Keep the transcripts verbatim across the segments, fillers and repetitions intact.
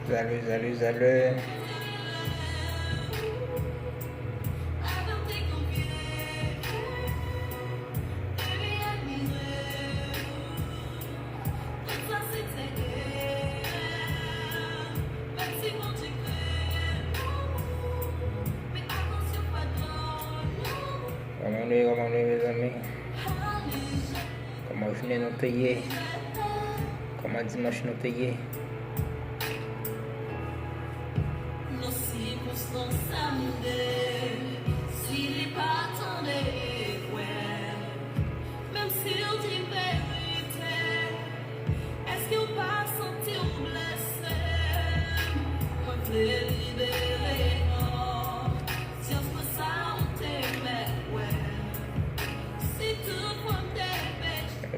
Salut, salut, salut. Kòman nou ye, kòman nou ye, mezanmi? Kòman jounen nou te ye? Kòman dimanch nou te ye? Nan sikonstans sa m de, si li pa tande e kwè, menm si l di verite, èske w pa santi w blese? Mwen vle libere kò.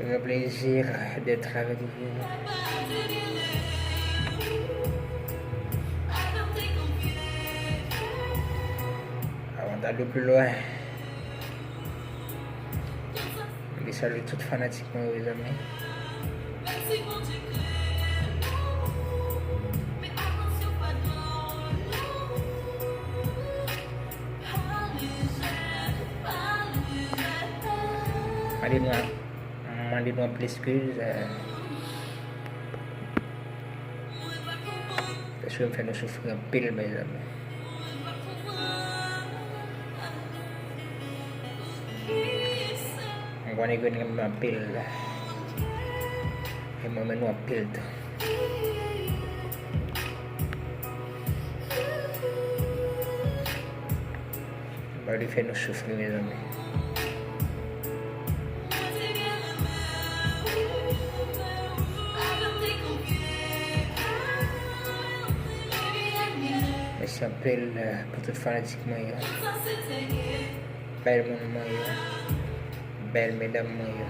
Yon plezi d'être avec vous. Avan n ale pi lwen, m vle salye tout fanatik mwen yo, mezanmi. Mande nou, mande nou anpil eskiz, eh, paske m fè nou soufri anpil, mezanmi. M konnen ke nou renmen m anpil. E mwen renmen nou anpil tou. Bandi fè nou soufri, mezanmi. Mèsi anpil, eh, pou tout fanatik mwen yo. Bèl moun mwen yo. Bèl medam mwen yo.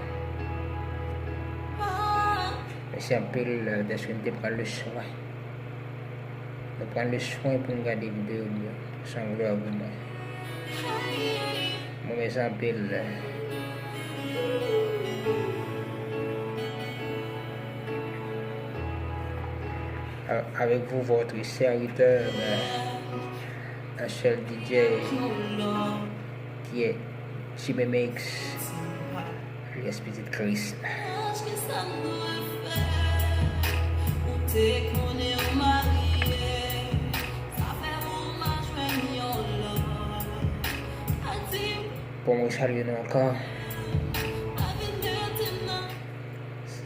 Mèsi anpil, eh, dèske n te pran le swen. Nou pran le swen pou n gade videyo m yo. Se yon glwa pou mwen. Mwen renmen sa anpil. A-, avec vous, votre serviteur, euh, un seul D J qui est Jimmy Mix. Yes, pitit Kris. Bon, mwen salye nou ankò.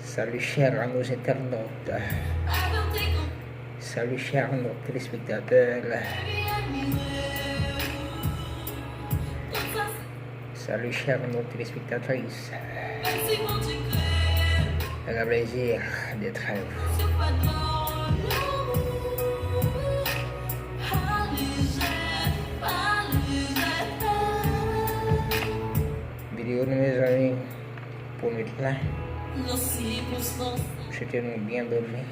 Salut, chers internautes. Salut, chers téléspectateurs. Salut, chères téléspectatrices. Un plaisir d'être avec vous. Videyo nou, mezanmi, pou nwit la. M swete nou byen dòmi. M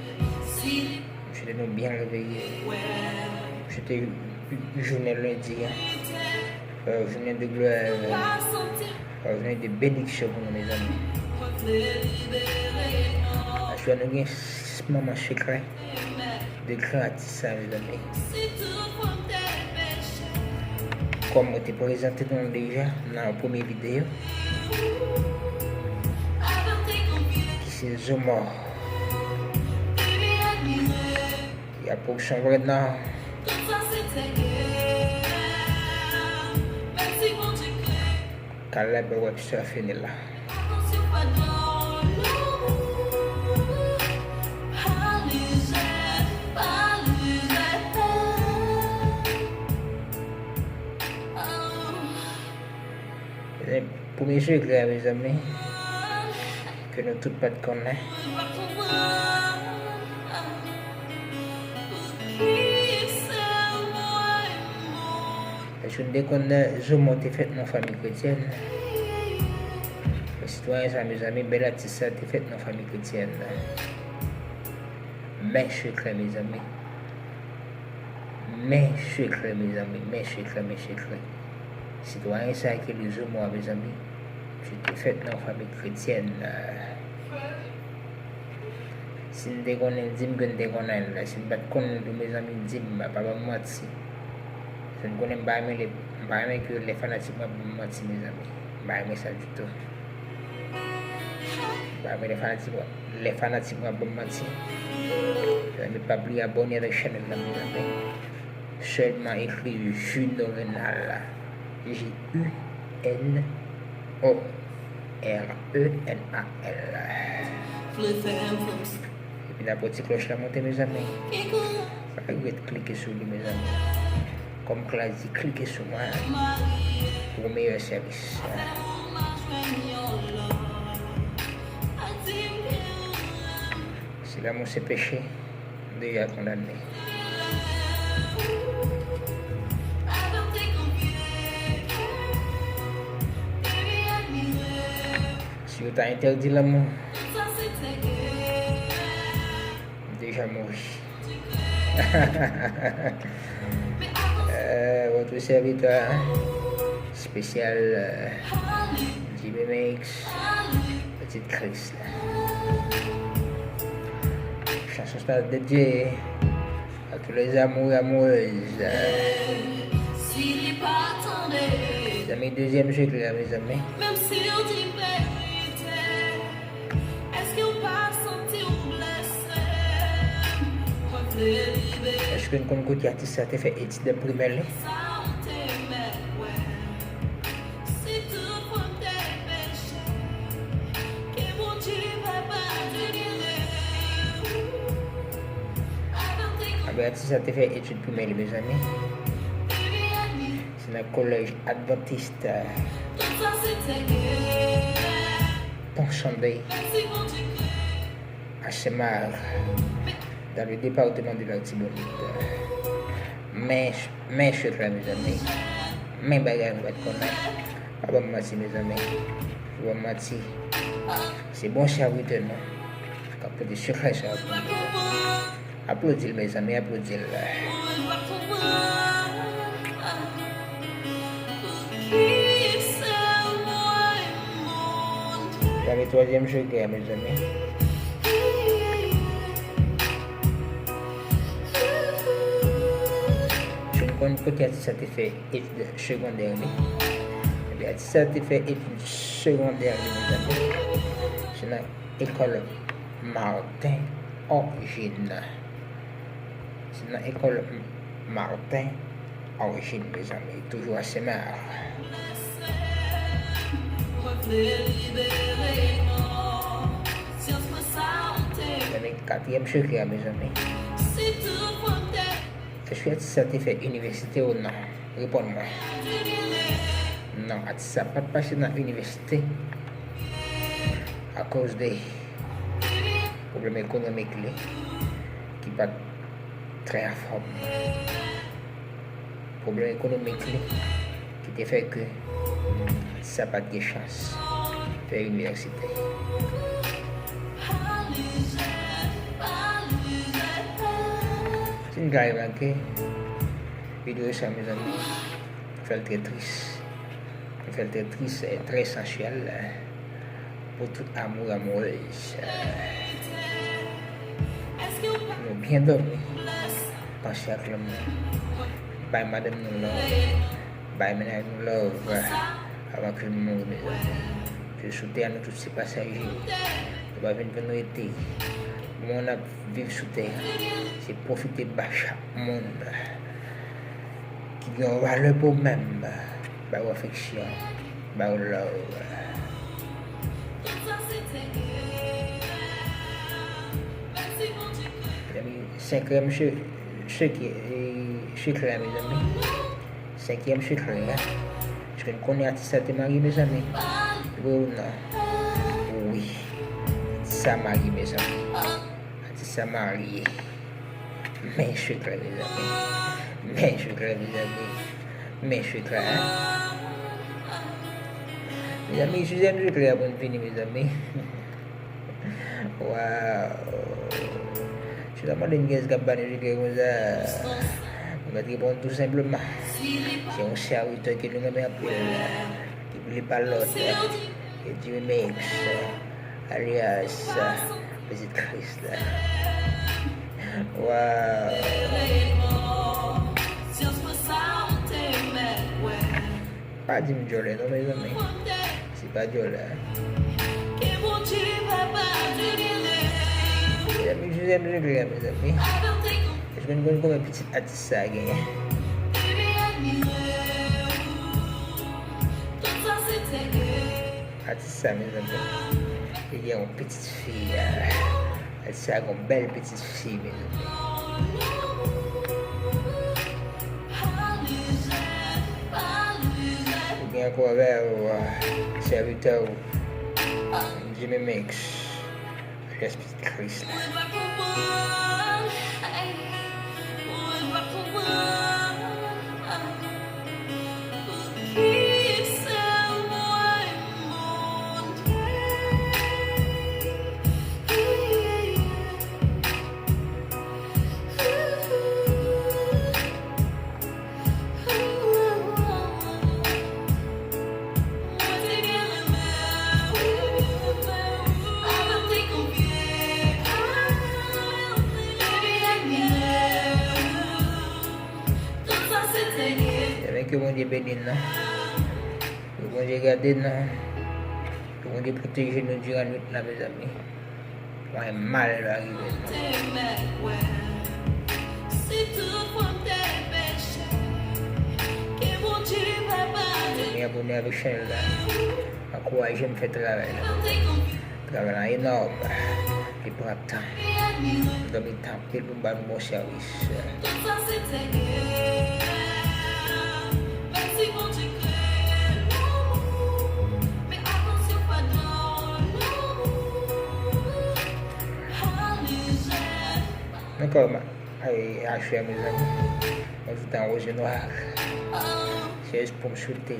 swete nou byen reveye. M swete jounen lendi a, euh, jounen de glwa, euh, jounen de benediksyon pou nou, mezanmi. Aswè nou gen s-, moman sekrè de gran atis sa, mezanmi. Kòm mwen te prezante nou l deja nan yon premye videyo, ki se Zomò, ki ap pran son vrè non. Caleb Webster Fenelon. Premye sekrè, mezanmi, ke nou tout pa t konnen. Èske M te konn Zomo te fèt nan fanmi kretyèn. Men sitwayen sa, mezanmi, bèl atis sa te fèt nan fanmi kretyèn. Men sekrè, mezanmi. Men sekrè, mezanmi. Men sekrè, men sekrè. Sitwayen sa ki rele Zomo a, mezanmi, misye te fèt nan fanmi kretyèn. Si n te konnen l, di m ke n te konnen l. Si n pa t konnen l tou, mezanmi, di m, pa ban m manti. Paske n konnen m pa renmen lè, m pa renmen ke lè fanatik mwen ap ban m manti, mezanmi. M pa renmen sa ditou. M pa renmen lè fanatik mwen, lè fanatik mwen ap ban m manti. Mezanmi, pa bliye abòne avèk chanèl la, mezanmi. Sèlman ekri Juno Renal. J U N O R E N A L. Epi n ap wè ti klòch la monte, mezanmi. Pa regrèt klike sou li, mezanmi. Kòm Klass di, klike sou mwen pou yon meyè sèvis. Si lanmou se peche, m deja kondane. Si yo ta entèdi lanmou, m deja mouri. Euh, votre serviteur spécial, euh, Jimmy Mix, Petit Chris. Chanson sa dédié à tous les amoureux, amoureuses. Mezanmi, dezyèm sekrè a, mezanmi. Èske n konn kote atis sa te fè etid primè li? Anben, atis sa te fè etid primè li, mezanmi. Se nan kolèj Adventiste Pont Sunday à Saint-Marc, dans le département de l'Artibonite. Men, men sekrè, mezanmi. Men bagay nou pa t konnen. Pa ban m manti, mezanmi. Pa ban m manti. Se bon sèvitè nou k ap pote sekrè sa yo pou nou. Aplodi l, mezanmi, aplodi l. Gade twazyèm sekrè a, mezanmi. Si n konn kote atis sa te fè etid segondè li, ebyen, atis sa te fè etid segondè li, mezanmi, se nan ekòl Martin Origine. Se nan ekòl Martin Origine, mezanmi, toujou a Senmak. Mezanmi, katriyèm sekrè a, mezanmi. Èske atis sa te fè inivèsite ou non? Reponn mwen. Non, atis sa pa t pase nan inivèsite akoz de pwoblèm ekonomik li ki pa t trè anfòm. Pwoblèm ekonomik li ki te fè ke sa pa t gen chans fè inivèsite. Si n ka remake, videyo sa, mezanmi, fè l trè tris. Fè l trè tris, e trè sansyèl, e, pou tout amour, amourèz. Nou byen dòmi, panse ak lanmou. Bay madanm nou love, bay mennaj nou love, avan ke nou mouri, mezanmi. Ke sou tè a nou tout se pasaje. Nou pa vin pou nou rete. Moman n ap viv sou tè a, se pwofite ba chak moun ki gen yon valè pou ou menm. Ba yo afeksyon, ba yo love. Mezanmi, senkyèm se-, sekrè, e, sekrè a, mezanmi. Senkyèm sekrè a. Èske n konnen atis sa te marye, mezanmi? Wi ou non? Wi. Atis sa marye, mezanmi. Atis sa marye. Men sekrè, mezanmi. Men sekrè, mezanmi. Men chit la, hein. Mezanmi, sizyèm chit la pou n fini, mezanmi. Waw. Si w ta mande m kiyès k ap ba nou chit la konsa, mwen t ap reponn tou senpleman, se yon sèvitè ke nou renmen anpil, ki li pa lòt, Jimmy Mix, alias Pitit Kris la. Waw. Pa di m djòlè non, mezanmi. Se pa djòlè. Mezanmi, Joseph Jacques la, mezanmi. Èske nou konn konbyen pitit atis sa genyen? Atis sa, mezanmi, li gen yon pitit fi. Atis sa gen yon bèl pitit fi, mezanmi. Ou gen ankò avè w, sèvitè w, Jimmy Mix, alias Pitit Kris la. Ebyen, ke Bondye beni n non. Ke Bondye gade n non. Ke Bondye pwoteje nou diran nwit la, mezanmi. Pou anyen mal pa rive n non. Premye abone avèk chanèl la. Ankouraje m fè travay la. Travay la enòm. Li pran tan. M dòmi tan anpil pou m ba nou bon sèvis. Mwen kòman? Ay, achè, mezanmi. Mwen tout an woz e nwa. Se jis pou m swete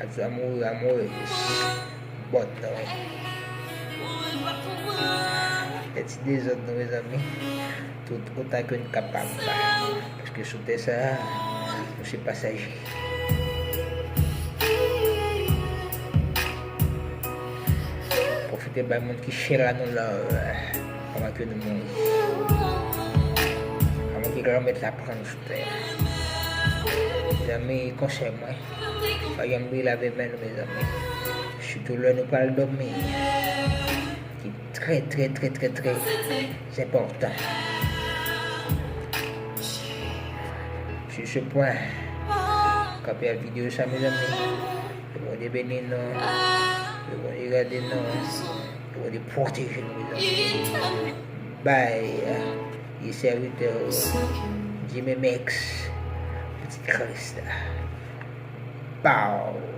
a tout amoureux, amoureuses, bòt nou. Fè ti dezòd nou, mezanmi. Tout otan ke n kapab. Paske sou tè sa, nou se pasaje. Pwofite bay moun ki chè la nou love. Anvan ke nou mouri. Anvan ke Granmèt la pran nou sou tè. Mezanmi, konsèy mwen, pa janm bliye lave men nou, mezanmi. Sitou lè nou pral dòmi. Ki trè, trè, trè, trè, trè enpòtan. Sur ce point, kanpe ak videyo sa, mezanmi. Ke Bondye beni nou. Ke Bondye gade nou. Ke Bondye pwoteje nou, mezanmi. Bay, e sèvitè w, Jimmy Mix, Pitit Kris la. Pow!